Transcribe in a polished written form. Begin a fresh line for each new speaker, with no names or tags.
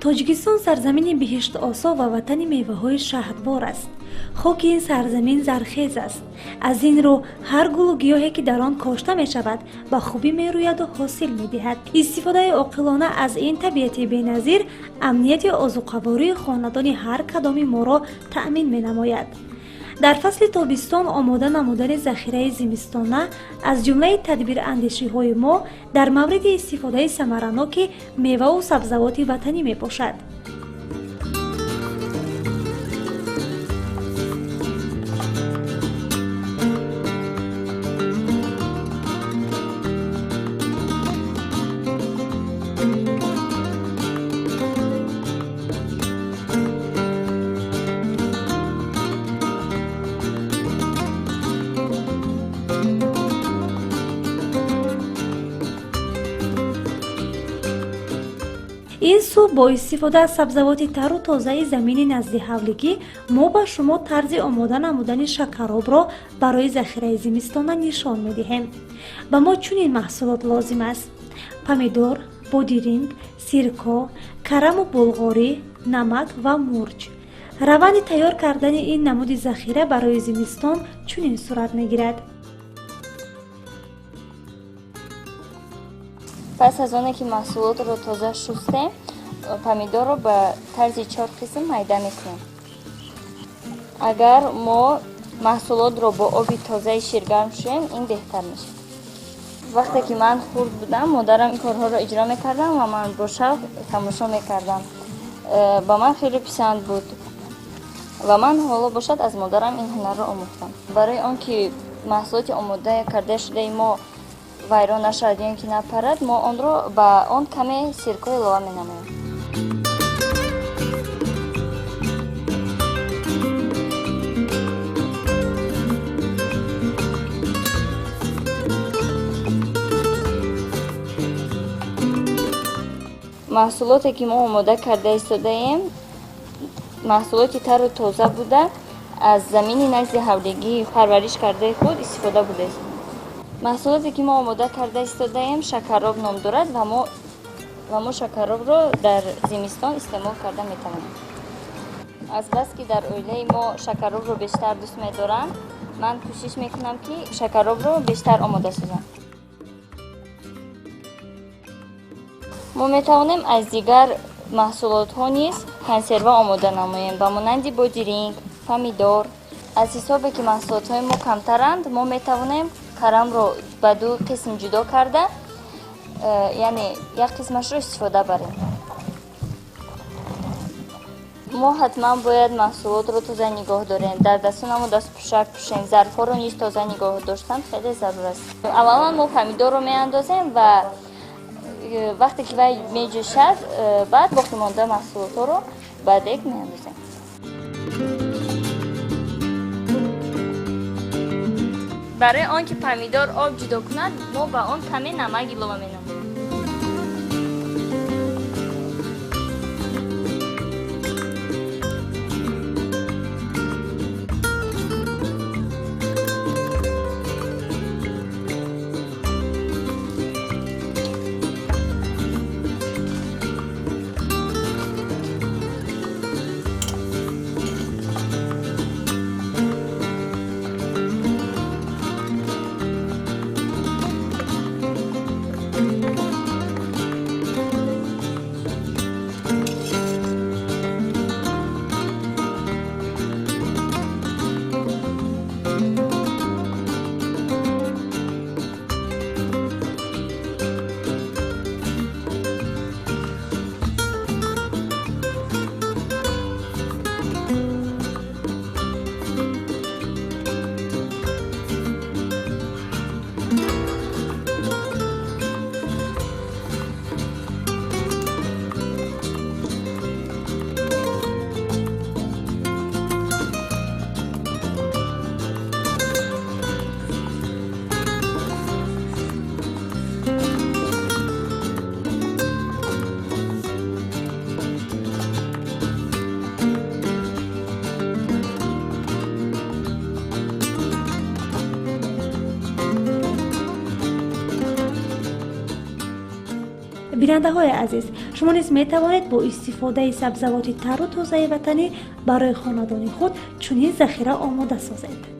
Тоҷикистон сарзамини биҳиштосо ва ватани меваҳои шаҳдбор аст. Хоки ин сарзамин зархез аст. Аз ин рӯ ҳар гулу гиёҳе, ки дар он кошта мешавад, ба хубӣ мерӯяду ҳосил медиҳад. Истифодаи оқилона аз ин табиати беназир амнияти озуқавории хонадони ҳар кадоми моро таъмин менамояд. Дар фасли тобистон омода намудани захираи зимистона аз ҷумлаи тадбирандешиҳои мо дар мавриди истифодаи самараноки меваву сабзавоти ватанӣ мебошад. Ин сӯ бо истифода аз сабзавоти тару тозаи замини наздиҳавлигӣ мо ба шумо тарзи омода намудани шакаробро барои захираи зимистона нишон медиҳем. Ба мо чунин маҳсулот лозим аст: помидор, бодиринг, сирко, караму булғорӣ, намак ва мурч. Раванди тайёр кардани ин намуди захира барои зимистон чунин сурат мегирад.
Пас аз оне ки маҳсулотро тоза шустем, помидорро ба тарзи чор қисм майда мекунем. Агар мо маҳсулотро бо оби тозаи ширгарм шӯем, ин беҳтар мешавад. Вақте ки ман хурд будам, модарам ин корҳоро иҷро мекардам ва ман бо шавқ тамошо мекардам. Ба ман хеле писанд буд ва ман ҳоло бошад аз модарам ин ҳунарро омӯхтам. Барои он ки маҳсулоти омода карда шудаи мо вайрон нашавад ё ин ки напарад, мо онро ба он каме сирко илова менамоем. Маҳсулоте ки мо омода карда истодаем, маҳсулоти тару тоза буда, аз замини назди ҳавлигии парвариш кардаи худ истифода бурдаистем. Маҳсулоте ки мо омода карда истодаем, шакароб ном дорад ва мо шакаробро дар зимистон истеъмол карда метавонем. Азбаски дар оилаи мо шакаробро бештар дӯст медоранд, ман кӯшиш мекунам, ки шакаробро бештар омода созам. Мо метавонем аз дигар маҳсулотҳо низ консерва омода намоем, ба монанди бодиринг, помидор. Аз ҳисобе ки маҳсулотҳои мо камтаранд, мо метавонем карамро ба ду қисм ҷудо карда, яъне як қисмашро истифода барем. Мо ҳатман бояд маҳсулотро тоза нигоҳ дорем, дар дастонамон дастпӯшак пӯшем, зарфҳоро низ тоза нигоҳ доштан хеле зарур аст. Аввалан мо помидорро меандозем ва вақте ки вай меҷӯшад, баъд боқимонда маҳсулотҳоро ба дег меандозем. Барои он ки помидор об ҷудо кунад, мо ба он каме намак илова менамоем.
Бинандаҳои азиз, шумо низ метавонед бо истифодаи сабзавоти тару тозаи ватанӣ барои хонадони худ чунин захира омода созед.